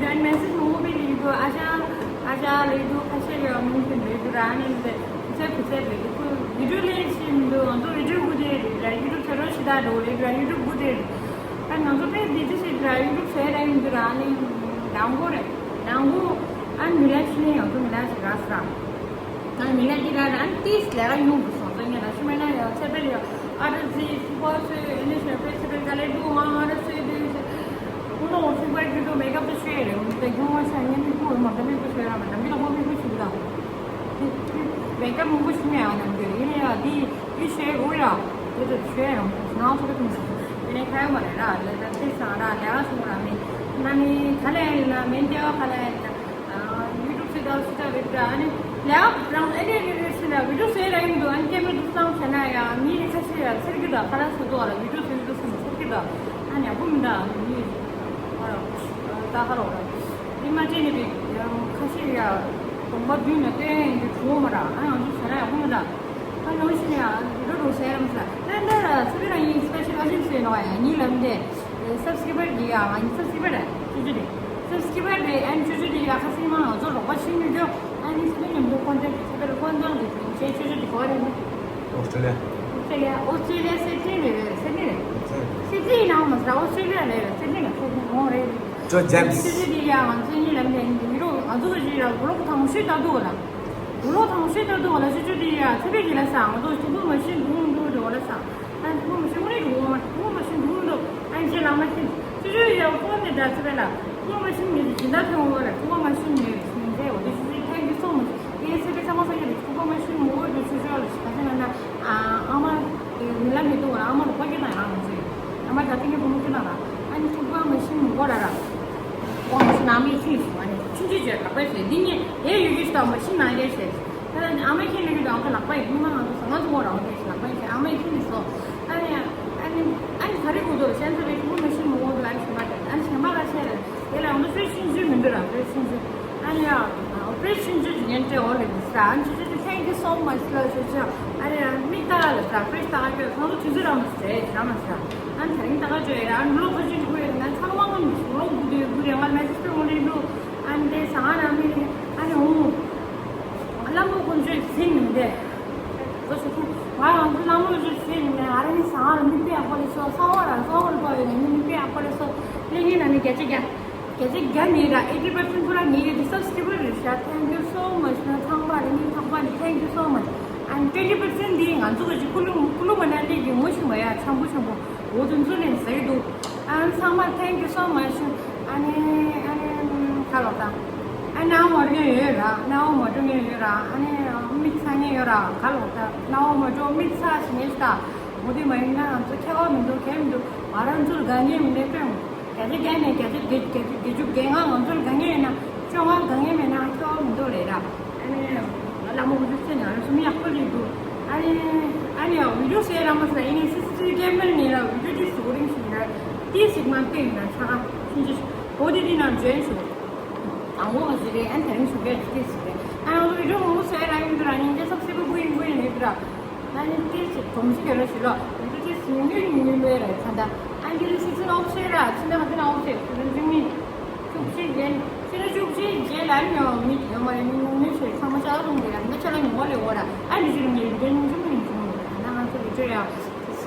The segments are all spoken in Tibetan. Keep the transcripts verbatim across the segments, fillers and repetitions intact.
ཡང་མེ་སེ་ཇི་མང་པོ་སླེབས་ཀྱི་འདུག་ཨ་ཅག་ཨ་ཅག་སླེབས་འདུག་ཁ་ཤས་ཡང་མིང་དེ་འབྲི་འདུག་ཨ་ནི་འདི་བུ་ཚ་བུ་ཚ་སླེབས་འདུག་ཁོས་བི་ཌིའོ་ལེན་ཤེས་མི་འདུག་ང་ཚོ་བི་ཌིའོ་དགོས་དེ་རེད་ཡུ་ཊུབ་ཚོ་རོ་ཤི་ད་འགྲོ་རེད་ཡུ་ཊུབ་དགོས་དེ་རེད། ཨ་ང་ཚོ་དཔེ་བདེ་སྐྱིད་ཞིག་རེད་ཡུ་ཊུབ་བཟོས་རེད་མི་འདུག་ཨ་ནི་ནང་སྒོ་རེད་ནང་སྒོ། ཨ་ནི་མི་ལ་ཤི་ནས་ང་ཚོ་མི་ལ་ཞིག་རག་སྲ། ང་མི་ལ་འདི་ར་རང་ཏིས་ལས་ཀ་ཉུང་དུ་སོང་ཙང་ངས་ལ་ཤི་མེད་ན་ཡང་ཚེ་འཕེལ་ཡང་ཨ་ར་ཟི་ཤི་པ་སོས་ཨེ་ནི་ཤོད་པའི་ཚེ་འཕེལ་ག་ལེ་འདུག་ང་ཨ་ར་སོས་དུས་ཁོ་ནོ་ཤི་པ་རྒྱུ་དུ་མེ་ཀབ་དུ་ཤོད་རེད་འོན་ཏེ་ཁྱོད་ང་ཤ་ངས་མི་ཁུ་མ་ག་མི་ཁུ་ཤོད་ར་མ་ནམ་གི་ལ་ཁོ་མི་ཁུ་ཤི་ལ་མེ་ཀབ་མང་པོ་ཤི་མེད་ཨ་ནམ་གི་ཡིན་ཡ་དི་དི་ཤོད་རུ་ཡ་དེ་དུ་ཤོད་ར་ང་ཚོ་གི་དུང་ཡིན་ནས་ཁ་ཡོད་མ་རེད་ར་ལས་ད་དེ་སང་ར་ལས་ཨ་སོང་ར་མེད་ན་ནི་ག་ལེ་ཡིན་ན་མེད་དེ་བ་ག་ལེ་ཡིན་ན། ཡུ་ཊུབ་སི་ཏག་སི་ཏག་རེད་འདྲ་ཨ་ནི་ལས་ཨ་རང་ཨེ་རེ་རེ་རེ་ཟེར་ན་བི་ཌིའོ་བཟོས་ར་ཡིན་འདུག་ཨ་ནི་ཀེ་མ་ར་འདུག་སང་བྱས་ན་ཡང་མི་རེ་ཁ་ཤས་ཡང་ཚེར་གི་དང་ཁ་ལག་བཟོ་འདུག་ཨ་ར་བི་ཌིའོ་བཟོས་འདུག་སེམས་ཚེར་གི་དང་ཨ་ནི་ཡག་པོ་མི་འདུག་ཨ་ནི་མི་ཨ་ར་ད་ཧ་རོ་ར་ཨི་མ་ཅེ་ནི་བི་ཁ་ཤས་ཡང་གོམ་པ་བདུན་ནས་བསྟན་ཡིན་འདུག་བྱུང་མ་ར་ཨ་ནི་ང་ཚོ་བྱས་ན་ཡག་པོ་མི་འདུག་ཨ་ནི་ཤི་ནས་ཡང་བི་ཌིའོ་རུ་བཟོས་ར་མི་ཟ་ཨ་ནི་ད་ར་ཚེ་རིང་རང་ཡིན་སི་པེ་ཤལ་ཨ་ཞིག་བཟོས་ནོ་ཡང་ཉིད་ལམ་དེ། སབ་སི་ཀི་རའེབ་གི་ཡ་ང་ནི་སབ་སི་ཀི་རའེབ་ཅུ་ཅུ་རེད། སབ་སི་ཀི་རའེབ་རེད་ཨན་ཅུ་ཅུ་རེད་ཡ་ཁ་སིང་མ་ང་ཚོ་རོགས་པ་ཤིང་ཡོད་རྒྱུ་ཨན་ནི་སི་ཀི་ཉམས་འགྲོ་ཀོན་ཊེག་ཆེ་བར་ཀོན་ཊེག་གི་ཆེ་ཅུ་ཅུ་རེད་གོ་རེད། ཨོ་སི་ཀྲེ་ལི་ཡ། ཨོ་སི་ཀྲེ་ལི་ཡ་ཨོ་སི་ཀྲེ་ལི་ཡ་སི་ཌི་ནི་རེད་སི་ཌི་ནི་སི་ཌི་ཡིན་ནའང་མ་ཟ་ཨོ་སི་ཀྲེ་ལི་ཡ་རེད་སི་ཌི་ནི་ཁོ་ཁོ་རེད། ཇོ་ཇེམ་སི། ཅུ་ཅུ་རེད་ཡ་ང་ཚོ་གཉིས་ལམ་ནས་ཡིན་གྱི་མི་རོགས་ང་ཚོ་གི་རེད་ཡ་གོ་ལོག་ཐང་ཤོད་ད་དུ་ལ་གོ་ལོག་ཐང་ཤོད་ད་དུ་ལ་ཅུ་ཅུ་རེད་ཡ་ཚེ་རིང་གི་ལ་ས་ང་ཚོ་ཅུ་པུ་མ་ཤིན་དུང་དུ་རེད་ལ་ས། ཨ་ནི་ཁོ་མི་ཤེས་ངོ་ནས་འགྲོ་འོང་ཁོ་མི་ཤེས་འགྲོ་འདུག་ཨ་ནི་ཁྱེད་ལ་མ་ཤེས་ཅི་ཅི་ཡོད་ཁོ་ནས་འདྲ་ཚེ་བས་ལ་ཁོ་མི་ཤེས་ངེས་ཀྱི་སྦྱིན་བདག་ཐོན་འོང་ལ་ཁོ་མ་ཤེས་ངེས་ཀྱི་སྦྱིན་བདག་འོ་དེ་ཤེས་ཤེས་ཐེངས་ཀྱི་སོང་མི་ཤེས་ངས་ཚེ་བས་ཚང་མ་སོང་ཡོད་རེད་ཁོ་མ་ཤེས་ངོ་འོ་དེ་ཆུ་ཆོག་ལ་ཤེས་ཁ་ཤས་ན་ན་ཨ་ཨ་མ་མི་ལ་མི་འདུག་ལ་ཨ་མ་རུ་ཁོ་སྐྱེ་ན་ཡང་མི་ཤེས་ཨ་མ་ད་ཐེངས་ཀྱི་བུ་མོ་སྐྱེ་ན་ལ་ཨ་ནི་ཁོ་མ་ཤེས་ངོ་ར་ར། ཁོང་ཚོ་ནང་མི་ཁྱིམ་སུ་ཨ་ནི་ཆུང་ཆུང་བྱས་ལག་པས་བྱས་འདི་ཉིད་དེ་ཡོད་རྒྱུ་ཞིག་དང་མ་ཤི་ནང་རེད་བྱས། ད་ནི་ཨ་མའི་ཁྱིམ་ལ་ཡོད་དང་ཁོ་ལག་པ་ཡིན་ཉི་མ་ང་ཚོ་ཟ་ང་ཚོ་ངོ་རང་རེད་ལག་པ་ཡིན་བྱས་ཨ་མའི་ཁྱིམ་ནས་སོ། ཨ་ནི་ཨ་ནི་ཨ་ནི་ག་རེ་དགོས་འདུག་ལ་གཞན་ཚོ་རེད་ཁོ་མ་ཤི་མ་དགོས་འདུག་ཨ་ནི་གཞན་པ་ཨ་ནི་གཞན་པ་ཁ་ཤས་རེད་དེ་ལ་ང་ཚོ་ཧྥེ་ཤིན་ཇུ་མི་འདུག་ར་ཧྥེ་ཤིན་ཇུ། ཨ་ནི་ཨ་ཧྥེ་ཤིན་ཇུ་ཇི་ཉན་ཏེ་འོ་ལེ་འདི་ཟ་ཨ་ནི་ཆུ་ཆུ་ཆུ་thank you so much ལ་ཆུ་ཆུ། ཨ་རེ་ཡ་མིག་ལྟ་ག་ལ་ཟ་ཧྥེ་ཤི་ལྟ་ག་ཁྱོད་ཚང་མ་ཆུ་ཆུ་ར་མ་ཟེར་ར་མ་ཟ། ཨ་ནི་དེ་རིང་ལྟ་ག་ཅོ་ཡ་ར་ཨ་ནི་ལོ་ཁ་ཆུ་ཆུ་ཁོ་ཡ་ང་ཚང་མ་ང་མི་ལོ་དགུ་དུས་དགུ་རེ་ང་མེ་སི་སྤེ་མོ་ལེ་འགྲོ། ཨ་ནི་དེ་ཟ་ང་ར་མི་ཨ་ནི་འོང་། བླ་མ་དཀོན་མཆོག་ཟིན་མི་འདས། ཁོ་ཆུ་ཆུ་ང་ང་ཚོ་བླ་མ་དཀོན་མཆོག་ཟིན་མི་ཨ་ར་ནི་ཟ་ང་ར་མིག་དཔེ་ཡག་པོ་ལེ་སོ་ས་བ་ར་ས་བ་ར་ཏོ་ཡོད་ནི་མིག་དཔེ་ཡག་པོ་ལེ་སོ་ལེ་ངའི་ན་ནི་བརྒྱ་ཆ་བརྒྱ། བརྒྱ་ཆ་བརྒྱ་ནི་ར་eighty percent ཕུ་ར་ངེད་ཀྱི་subscriber རེད་ཤག thank you so much ན་ཚང་མ་རེ་ངའི་ཚང་མ་ནི་thank you so much and twenty percent འདི་ང་ཚོ་གི་ཀུ་ལུ་ཀུ་ལུ་མ་ན་ལི་གི་ངོ་ཤེས་མ་ཡ་ཆམ་པོ་ཆམ་པོ་འོ་དེ་ཚོ་ནས་ཟེར་གི་འདུག་ཨ་ཚང་མ་thank you so much ཨ་ནི་ཨ་ནི་ཁ་ལོ་ད་ཨ་ནའོ་མ་རུ་ཡོད་ར་ནའོ་མ་རུ་ཡོད་ར་ཨ་ནི་མིག་ཚ་ཉེ་ཡོད་ར་ཁ་ལོ་ད་ནའོ་མ་རུ་མིག་ཚ་ཞིག་ཉེ་ཤི་ད་འོ་དེ་མ་ཡིན་ན་ང་ཚོ་ཁྱད་པར་མི་འདུག་གལ་མི་འདུག་ང་རང་ཚོར་དགའ་ཉེ་མི་འདུག་དཔེ་མི་འདུག་བརྒྱ་ཆ་བརྒྱ་ནས་བརྒྱ་ཆ་བརྒྱད་བརྒྱད་ཅུ་བརྒྱད་ལྔ་ང་ཚོར་དགའ་ཉེ་ཡོད་ན་བཅོ་ལྔ་དགའ་ཉེ་མེད་ན་ཁྱོད་མི་འདུག་ལས་ར། ཨ་ནི་བླ་མ་དཀོན་མཆོག་མཚན་ནས་ཨ་ནི་སུམ་ཡག་པོ་ལས་འདུག་ཨ་ནི་ཨ་ནི་ཡང་བི་ཌིའོ་ཟེར་ར་མ་ཟེར་ཨ་ནི་སི་སི་ཊི་བི་ཀེ་མ་ར་ནས་ར་བི་ཌིའོ་ཏི་སུ་རིང་ཞིག་ར་ཏི་ཞིག་མ་བལྟས་ཡིན་ན་ཆ་ག་ཕྱིན་ཅི་འོ་དེ་དེ་ནང་འཇོན་ཞུ། དང་པོ་ག་ཞིག་རེད་ཨ་ནི་དེ་རིང་ཞུ་གས་ཏི་ཞིག་རེད་ཨ་ནི་བི་ཌིའོ་མང་པོ་ཟེར་ར་ཡིན་འདུག་ར་ཉིན་རྒྱ་སབ་སི་པུ་བུ་ཡིན་བུ་ཡིན་རེད་ར། ཨ་ནི་ཏིས་གོམས་གཤིས་ཡོད་ར་ཞུ་ལོ། ཡུ་ཊུབ་ཏིས་ཉུང་ཉུང་ཉུང་ཉུང་མེད་ར་ཁ་ད། ཨ་ནི་ཏིས་སི་ཚུན་ཨོབ་ཤེ་ར་ཕྱི་ནང་ཕྱི་ནང་ཨོབ་ཤེ་ཕྱི་ནང་བཅུ་གཉིས། བཅུ་གཅིག་རྒྱན། ཕྱི་ནང་བཅུ་གཅིག་རྒྱན་ལ་ཨ་ནི་ཡང་མི་ཡོད་མ་རེད་ཉུང་ཉུང་མེད་ཞེས་ཚང་མ་ལྕགས་རུང་དེ་ར་འདི་ཆ་ལ་ཉུང་བ་ལས་འོ་ར་ཨ་ནི་ཅི་རུང་ངའི་བི་ཌིའོ་ཉུང་ཉུང་ཉུང་ཉུང་ན་ང་ཚོ་བི་ཌིའོ་ཡ་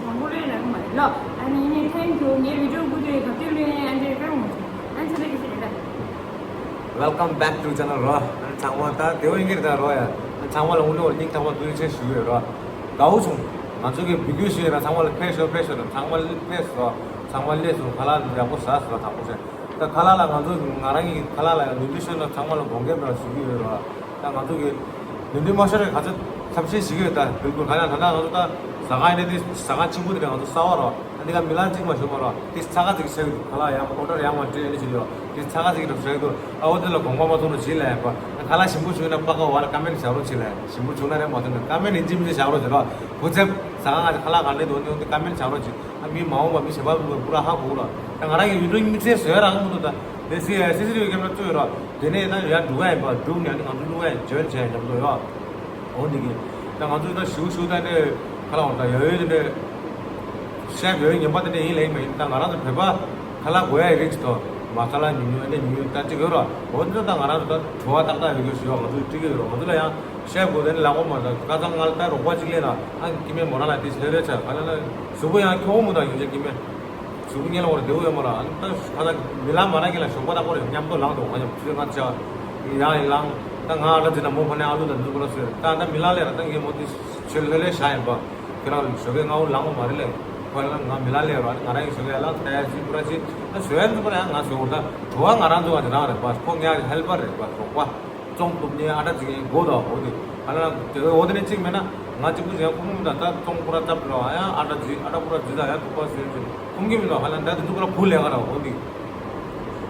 མང་པོ་ལོས་ལ་ཡོད་མ་རེད་ལོ། ཨ་ནི་ཡིན་ནའི་thank you ངའི་བི་ཌིའོ་བུ་དེ་ག་དུས་ལོས་ཨ་འདྲེ་ཀ་ཡོང་ཨ་ཚ་ལེ་གི་ཞིག་རེད། Welcome back to channel རོ། ཚང་མ་ད་དེ་བ་ཡིན་གྱི་རེད་ད་རོ་ཡ། ཚང་མ་ལ་དངོས་གནས་སྙིང་ཐག་པ་ཐུགས་རྗེ་ཆེ་ཞུ་གི་ཡོད་རོ། དགའ་བོ་བྱུང་། ང་ཚོ་གི་བི་ཌིའོ་ཞུ་ཡོད་ན་ཚང་མ་ལ་ཕེབས་ཤོག་ཕེབས་ཤོག་དང་ཚང་མ་ཕེབས་སོ། ཚང་མ་སླེབས་སོང་ཁ་ལག་ཡག་པོ་ཟ་སོང་དང་པོ་ཆེ། ད་ཁ་ལག་ལ་ང་ཚོ་ང་རང་གི་ཁ་ལག་ལ་ཡང་ནུས་འདི་ཤོད་ན་ཚང་མ་ལ་དགོངས་འགལ་མེད་པ་ཞུ་གི་ཡོད་རོ། ད་ང་ཚོ་གི་ནུས་འདི་མ་ཤོར་རེ་ག་ཚོད་ཐབས་ཤེས་ཞིག་ཡོད་ད་བིལ་ཀུལ་ག་ཡང་ད་ལྟ་ང་ཚོ་ད་ཟ་ཁང་ཡིན་ན་འདི་ཟ་ཁང་ཆེན་པོ་དེ་ང་ཚོ་གསར་པ་རོ། ཨ་འདི་ག་མི་ལ་གཅིག་མ་ཞུ་མ་རོ། དེ་ཚ་ག་ཅིག་བྱེད་གི་འདུག་ཁ་ལག་ཡང་ཨོ་ཌར་ཡང་མ་སྤྲད་ཨ་ནི་ཅི་ཡོད་དེ་ཚ་ག་ཅིག་ར་བྱེད་གི་འདུག་ཨ་འོ་དེ་ལ་དགོངས་པ་མ་ཚོམ་རོགས་བྱེད་ལ་ཡ་པ། ཁ་ལག་ཞིམ་པོ་བྱུང་ན་པ་ཀ་བ་ལ་ཀ་མེན་བཞག་རོགས་བྱེད་ལ་ཡ། ཞིམ་པོ་བྱུང་ན་རེད་མ་ཐོན་ན་ཀ་མེན་ཡིན་གཅིག་མིན་གཅིག་བཞག་རོགས་བྱེད་རོགས། བུ་ཚེ་ཚ་ག་ང་ཁ་ལག་ག་འདྲ་འདུག་འདི་ཀ་མེན་བཞག་རོགས་བྱེད། ཨ་མི་མ་འོངས་པ་མི་གཞན་པ་ལ་པུ་ར་ཧ་གོ་རོགས། ད་ང་རང་གི་ཡུལ་གྲུ་མི་ཚེ་བཟོས་རང་མི་འདུག་ད་དེ་སི་སི་སི་རི་ཡོད་ཀྱང་ན་བཙོས་རོགས། དེ་ནས་ད་ཡར་འགྲོ་ག་ཡིན་པ་འགྲོ་ནས་ང་ཚོ་ལུས་ཡ་འཇོན་བྱས་ཡག་པོ་ཡོད། འོ་འདི་གི། ད་ང་ཚོ་ད་ཞུ་ཞུ་ད་ནས་ཁ་ལག་འོ་ད་ཡོད་ཡོད་དེ་ནས་ཤེབ་ཡོད་ངན་པ་དེ་འདྲ་ཡིན་ལེ་མ་ཡིན་ད་ང་རང་ཚོ་བོད་པ་ཁ་ལག་དགོས་ཡ་རིགས་དོ། མ་ས་ལ་ཉུང་ཉུང་ཨེ་འདྲ་ཉུང་ཉུང་ད་ཅིག་ཡོད་ར། འོ་འདི་ད་ང་རང་ཚོ་ད་བྲོ་བ་ཏག་ཏག་ཡོད་རྒྱུ་ཞུ་བ་ང་ཚོ་ཅིག་ཡོད་ར། ང་ཚོ་ལ་ཡང་བཤད་དགོས་དེ་ནི་ལག་པ་མ་ད་ཁ་སང་ང་ལ་ད་རོགས་པ་ཅིག་སླེབས་ན་ཨ་ཀི་མེད་མོ་རང་ལ་དེ་ཟེར་རེད་ཆ་ག་ལ་ན་གཟུགས་པོ་ཡང་ཁྱོག་མོ་ད་ཡོད་ཅིག་ཀི་མེད། གཟུགས་པོ་ཉལ་བར་བདེ་བོ་ཡོད་མ་ར། ཨ་ནི་ད་ཁ་ད་མི་ལ་མ་ར་གི་ལ་ཞོགས་པ་ད་ཁོ་རེ་མཉམ་དུ་ལངས་འདུག་ང་ཡང་ཚུལ་ང་ཆ་ཡང་ཡིན་ལངས་ད་ང་ཨ་ད་ཅི་ན་མོ་ཕ་ནས་ཨ་ལུ་ད་འདུག་པ་ཟེར་ད་ད་མི་ལ་ལས་ར་ད་ངས་མོ་དེ་ཆོས་ལྷོད་ལྷོད་བཞག་ཡིན་པ། ཁྱོད་རང་ཞོགས་ཀས་སྔ་བོ་ལངས་པ་མ་རེད་ལས། ཁོ་ལ་ང་མི་ལ་ལས་རོགས་ང་རང་གི་ཞོགས་ཀས་ལ་ད་ཡ་ཅི་པུ་ར་ཅི་ད་བཟོས་ཡ་འདུག་པ་ཡང་ང་བཟོས་འོར་ད་བྲོ་བ་ང་རང་ཚོ་བ་ཅི་རང་རེད་པ། ཁོ་ངའི་ཧེལ་པར་རེད་པ་རོགས་པ། བཙོང་ཐུབ་ནས་ཨ་ད་ཅིག་ཡིན་དགོས་ད་འོ་དེ་ཨ་ལ་དེ་འོ་དེ་ནས་གཅིག་མེད་ན་ང་གཅིག་པུ་ཅིག་ཡང་ཁོང་ད་ད་བཙོང་པུ་ར་ཙབ་རོགས་ཡང་ཨ་ད་ཅི་ཨ་ད་པུ་ར་ཅི་ད་ཡང་ཐུག་པ་ཟེར་ཅིག་ཁོང་གི་མི་ལ་ཧ་ལ་ད་དེ་འདུག་པ་ར་བུ་ལས་ཀ་ར་འོ་དེ།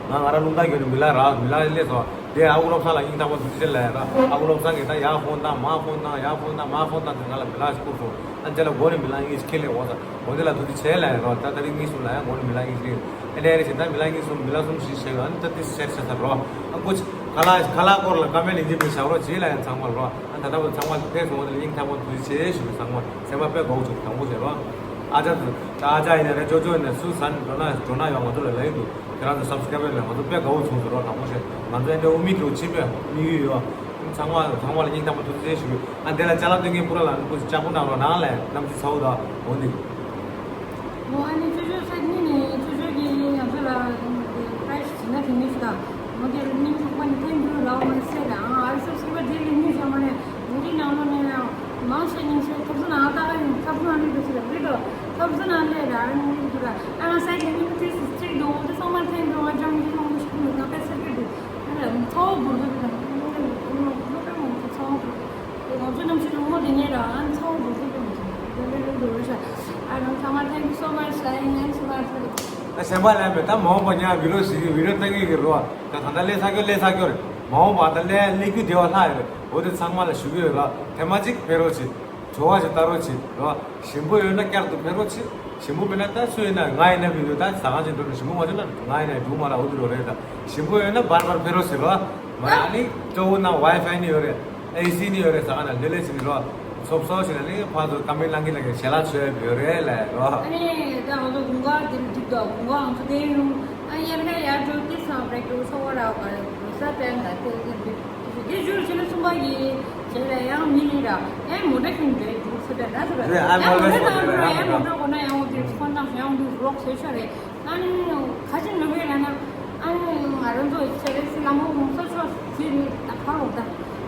ང་ང་རང་རླུང་རྟ་གྱོན་ནས་མི་ལ་ར་མི་ལ་སླེབས་སོང་། དེ་ཨ་ཁུ་བློ་བཟང་ལ་སྙིང་ཐག་པ་ཐུགས་རྗེ་ཆེ་ལབ་ཡ་ར། ཨ་ཁུ་བློ་བཟང་གིས་ད་ཡར་ཧོན་བཏང་མར་ཧོན་བཏང་ཡར་ཧོན་བཏང་མར་ཧོན་བཏང་དེ་ང་ལ་མི་ལ་ཞིག་བསྐུར་སོང་། ཨ་ནི་དེ་ལ་མགོ་ནས་མི་ལ་ཡིན་ཁྱེད་ལས་འོ་ས་འོ་དེ་ལ་ཐུགས་རྗེ་ཆེ་ལབ་ཡ་ར། ད་ད་རིང་གཉིས་གསུམ་ལ་ཡང་མགོ་ནས་མི་ལ་ཡིན་ཁྱེད་ཨ་ནི་ཨ་ནི་ཞིག་ད་མི་ལ་གཉིས་གསུམ་མི་ལ་གསུམ་བཞི་བྱས་ཡོད། ཨ་ནི་ད་དེ་ཤེར་བྱས་ཚར་རོ། ཨ་ཁུ་ཁ་ལག་ཁ་ལག་སྐོར་ལ་ཀ་མེན་ཡིན་གཅིག་མིན་བཞག་རོགས་བྱེད་ལབ་ཡ་ཚང་མ་རོ། ཨ་ད་ལྟ་བུ་ཚང་མ་ཕེབས་སོང་བ་དེ་ལ་སྙིང་ཐག་པ་ཐུགས་རྗེ་ཆེ་ཞུ་གི། ཚང་མ་སེམས་པ་དཔེ་དགའ་བོ་བྱུང་དང་པོ་བྱས་རོ། ཨ་ཅག་ཚོ་ད་ཨ་ཅག་ཡིན་ན་རེད་ཅོ་ཅོ་ཡིན་ན་སུ་ཟ་ནས་འགྲོ་ན་འགྲོ་ན་ཡོང་ང་ཚོ་ལ་ལབ་ཡོད་འདུག་ཁྱེད་རང་ཚོ་སབ་སི་ཀ་རབ་ལ་ང་ཚོ་དཔེ་དགའ་བོ་བྱུང་ཟེར་རོ། དང་པོ་བྱས་ང་ཚོ་ཨེ་འདྲ་དབུ་མའི་ལུགས་ཆེན་པོས་དམིགས་ཡུལ་ཡོད། ཚང་མ་ཚང་མ་ལ་སྙིང་ཐག་པ་ཐུགས་རྗེ་ཆེ་ཞུ་གི། ཨ་འདི་ལ་ཅ་ལག་སྟོན་མཁན་པུ་ར་ལ་ནི་ཁོ་ཅག་པོ་གནང་རོགས་གནང་ལ་གནམ་གཤིས་ཚ་བོ་དང་འོ་འདི། ཨོ་ཨ་ནི་ཅོ་ཅོ་ས་གཉིས་ནས་ཅོ་ཅོ་གིས་ང་ཚོ་ལ་ཕ་ར་ཡིས་བྱིན་ན་དེ་མི་ཞིག་དང་། ང་དེ་རུ་སྙིང་ཐག་པ་ནས་ཐེངས་འདུག་ལའོ་མ་ཟེར་ལ་ཨང་ཨ་རི་སབ་སི་ཀ་རབ་དེ་ལས་མི་བྱ་མ་ནས་མུ་ཏིག་ནང་ལོགས་ནས་ཡང་མང་ཆེ་སྙིང་ཆེ་ཐབ་ས་ནང་ལྟ་ག་ཡིན་ཐབ་ས་ནང་ནས་འགྲོ་ཚུལ་ལ་རེད་དོ། ཐབ་ས་ནང་ལས་ལ་ཨ་རི་མི་རིགས་དུ་ལ་ཨ་ང་ས་ཡི་མི་ཚེ་སི་སྤྱིར་དུ་འོ་དེ་ཚང་མ་ཐེངས་འདུག་ང་ཅང་མི་ཤོང་མི་ཤོང་མི་ང་པའི་སེར་སྐད་འདུག་ཨ་ལ་ཚ་བོ་འབུར་འདུག་དང་སློབ་གྲྭ་མང་པོ་ཚ་བོ་འབུར་འདུག་ང་ཚོ་རྣམ་ཤེས་རུང་མོ་དེ་ཉེ་ར་ཨ་ཚ་བོ་འབུར་འདུག་དང་ཚ་བོ་འབུར་འདུག་རེད་ཤག་ཨ་ལ་ཚང་མ་thank you so much ཨ་ཡིན་ཨ་ཚ་བ་ཚ་བ། ད་གཞན་པ་ལ་མེད་ད་མ་འོངས་པ་ཉག་བི་ལོ་ཞིག་གི་བི་ལོ་ལྟ་གི་གི་རོ། ད་ད་ལྟ་ལས་ས་སྐྱོ་ལས་ས་སྐྱོ་རེད། མ་འོངས་པ་ད་ལས་ལས་རྒྱུ་བདེ་བ་ལྷག་ཡོད་རེད། འོ་དེ་ཚང་མ་ལ་ཞུ་གི་ཡོད་ར། ཐེངས་མ་གཅིག་ཕེབས་རོགས་བྱེད། བྲོ་བ་ཞིག་ལྟ་རོགས་བྱེད་རོ། ཞིམ་པོ་ཡོད་ན་བསྐྱར་དུ་ཕེབས་རོགས་བྱེད། ཞིམ་པོ་མེད་ན་ད་སུ་ཡིན་ན་ང་ཡིན་ན་བི་ལོ་ད་ཟ་ཁང་ཅིག་འགྲོ་ན་ཞིམ་པོ་མ་བྱུང་ན་ང་ཡིན་ན་འགྲོ་མ་ར་འོ་དེ་རོ་རེད་ད། ཞིམ་པོ་ཡོད་ན་བར་བར་ཕེབས་རོགས་ཟེར་རོ། མ་ར་ཨ་ནི་གཙོ་བོ་ན་ཝའི་ཕའི་ནི་ཡོད་རེད། ཨེ་སི་ནི་ཡོད་རེད། ཟ་ཁང་ན་ལེ་ལེ་ཞིག་ནི་རོ། སོབ་སོབ་ཞིག་ལ་ནི་ཕར་ཚུར་ཀ་མེད་ལང་གི་ལ་གི་ཞལ་ལག་མཆོད་ཡོད་རེད་ལ་རོ། ཨ་ནི་ད་ང་ཚོ་དགུན་ཁ་དེ་འགྲིག་དོ། དགུན་ཁ་ང་ཚོ་དེ་ཡོང་ཨ་ཡར་ཁ་ཡར་འགྲོ་དེ་སང་བྲེག་འགྲོ་ཚོ་བ་ར་བ་ས་པན་ད་དེ་དེ་འགྲིག་དེ་ཞུ་ཆེ་ལ་གསུམ་པ་གི་ཆེ་ལ་ཡང་མི་ལི་ར་ཨེ་མོ་ཊ་ཁྱོད་འདྲེ་འགྲོ་ཚོ་པན་ད་ཚོ་པན་རེད། ཨ་ཨེ་མོ་ཊ་ཁྱོད་འགྲོ་ཨེ་མོ་ཊ་གོ་ན་ཡང་འོ་དེ་ཁོ་ན་ཡང་འདུག་རོགས་བྱེད་ཤོག་རེད། ཨ་ནི་ཁ་ཅིག་ནུ་བོས་ལབ་ན་ཨ་ནི་ང་རང་ཚོ་ཆེ་རེ་སི་ལ་མོ་གོང་ས་མཆོག་ཟེར་ནི་ད་ཁ་ལོ་ད་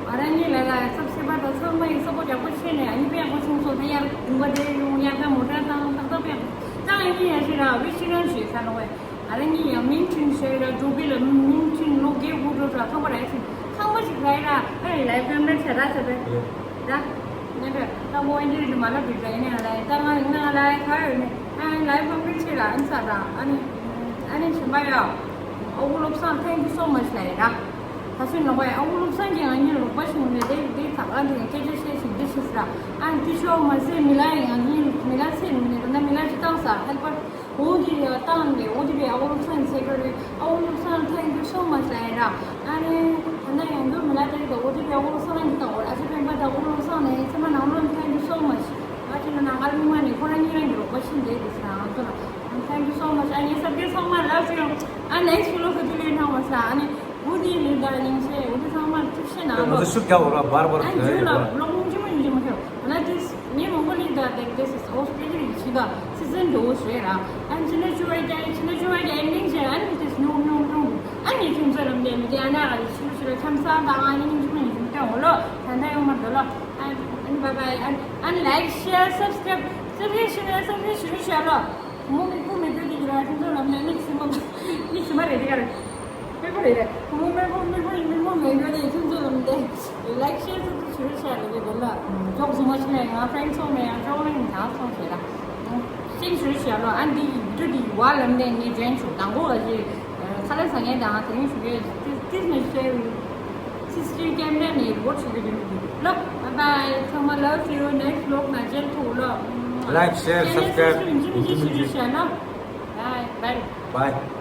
ང་རང་གཉིས་ལ་ལ་སབ་སི་པ་དང་ཚང་མ་ཡི་སབ་པོ་ཡག་པོ་བྱས་ནས་ཨ་ནི་དཔེ་ཡག་པོ་བྱུང་སོང་། ད་ཡར་དགུན་ཁ་དེ་ཡོང་ཡར་ད་མོ་ཊ་དང་ཏག་ཏག་དཔེ་ཡག་པོ་ད་ཨ་ནི་ཡར་ཞིག་ར་བི་ཤི་རང་ཞིག་ཁ་ལོ་བས་ང་རང་གཉིས་ཡང་མིང་ཁྲིན་ཞིག་ར་འགྲོ་གི་ལ་མིང་ཁྲིན་ལོ་རྒས་དགུ་འགྲོ་ར་ཁང་པ་ར་ཡ་ཞིག་ཁང་པ་ཞིག་ར་ཡ་ར་ཨ་ནི་ལའི་བྷི་རེ་མེད་ཟེར་ར་ཟེར་བས། ར། ནེ་ར། ད་མོ་ཨིན་ཇི་རེད་མ་ལབ་རེད་ར་ཡིན་ནའང་ལ་ཡིན་ད་ང་ཡིན་ནའང་ལ་ཡིན་ག་ཡོད་ནི་ཨ་ལའི་བྷི་རེ་མེད་ཆེ་ར་ཨ་ནི་ས་ར་ཨ་ནི་ཨ་ནི་ཞིམ་པ་ཡ། ཨ་ཁུ་བློ་བཟང་thank you so much ལ་ཡིན་ར། ད་སུན་ལོག་པ་ཡ་ཨ་ཁུ་བློ་བཟང་གིས་ང་གཉིས་རོགས་པ་བྱུང་ནས་དེ་དེ་ད་ཨ་འདི་སྐད་ཆ་བཤད་ཞིག་འདི་ཤི་ས་ར་ཨ་ནི་དེ་ཤོག་མ་ཟད་མི་ལ་ཡིན་ང་གཉིས་མི་ལ་ཚེ་མི་ནས་ད་མི་ལ་ཅི་བཏང་ས་ཧེལ་པར། འོ་དེ་རེད་བཏང་ནས་འོ་དེ་རེད། ཨ་ཁུ་བློ་བཟང་ཟེར་གི་རེད། ཨ་ཁུ་བློ་བཟང་thank you so much ལ་ཡིན་ར། ཨ་ནི་ད་ནང་ཡང་འདུག་མི་ལ་དེ་རེད། འོ་དེ་རེད། ཨ་ཁུ་བློ་བཟང་རང་གི་དང་འོ་ཨ་ཅེ་སྤེན་པ་དང་ཨ་ཁུ་བློ་བཟང་ནས་ཚང་མ་ནང་ལོགས་thank you so much ང་ཅི་ན་ནང་ཁར་མི་མ་ནི་ཁོ་རང་གཉིས་རང་གི་རོགས་པ་ཤིན་ཏུ་དེ་ཟེར་ང་ཚོ་ལ་thank you so much ཨ་ནི་སབ་ཀེ་ཚང་མ་ལ་ཟེར། ཨ་next vlog ག་དུས་ལས་ནང་བ་ས་ཨ་ནི་འོ་དེ་རེད། ད་ཉིན་ཤས་འོ་དེ་ཚང་མ་ཐུགས་ཤེས་ན་ང་ཚོ་ལོ་ཤུགས་རྒྱག་འོ་ར་བར་བར་ཨ་ནི་ཇུ་ལ་vlog་ཉུང་ཉུང་ཉུང་ཉུང་ཁྱོད་ང་ལ་དེ། ངའི་མང་པོ་ལི་དང་དེ་དེ་སི་ཨོ་སི་ཀྲི་ལི་ཆི་དང་སི་ཛན་འགྲོ་བོ་ཞེས་ར། ཨན་ཅི་ན་ཅུ་ཝའི་ཀྱ་ཅི་ན་ཅུ་ཝའི་ཀྱ་ཨེན་ཌིང་ཞེས་ཨན་དེ་སི་ཉུང་ཉུང་ཉུང་། ཨན་ངའི་ཁྱིམ་ཚང་རམ་དེ་མི་དེ་ཨ་ན་ཨ་ལི་ཆུ་ཆུ་ར་ཁྱམ་ས་དང་ཨ་ནི་ཉིན་ཆུ་ཉིན་ཆུ་ཏེ་འོ་ལོ། ད་ད་ཡོང་མ་འདོད་ལོ། ཨན་ཨན་བའི་བའི། ཨན་ཨན་ལའིག་ཤེར་སབ་སི་ཀ་རབ་སབ་སི་ཀ་རབ་ཤེར་སབ་སི་ཀ་རབ་ཤེར་ཤེར་ལོ། མོ་མི་ཀུ་མི་ཀུ་དེ་གི་ར་ཁྱིམ་ཚང་རམ་དེ་ནི་སི་མ་ནི་སི་མ་རེ་དེ་ག་རེ། མི་ཁོ་རེ་རེ། མི་ཁོ་མི་ཁོ་མི་ཁོ་མི་ཁོ་མི་ཁོ་ནི་ཁྱོད་ཚོ་ལམ་དེ། ལའིག་ཤེར་ཚོ་ཚོ་ཞུ་རེ་བྱ་ལ་གི་དེ་ལ། ཅོག་ཙུ་མ་ཆེ་ཡང་ང་ཕྲེང་ཚོ་མེ་ཡང་ཅོག་རིང་ད་སོང་ཞེ་ལ། ཤིང་ཞུ་རེ་བྱ་ལོ། ཨ་འདི་ཡི་བི་ཌིའོ་འདི་ཡི་བ་ལམ་དེ་ངས་ཇོན་ཆུ་དང་གོ་ག་ཞེ། ཁ་ལ་ས་ངས་དང་དེ་རིང་ཞུ་གི་ཏིས་ནི་ཤེར། སི་སི་ཊི་ཝི་ཀེམ་ར་ནས་རི་ཀོར་ཌི་བྱེད་ཀྱི་ཡོད་ལོ། Bye bye ཚང་མ་love you next vlog ན་མཇལ་ཐུབ་ལོ། Like share subscribe ཡིན་གཅིག་མིན་གཅིག་ཞུ་རེ་བྱ་ལོ། Bye bye. Bye.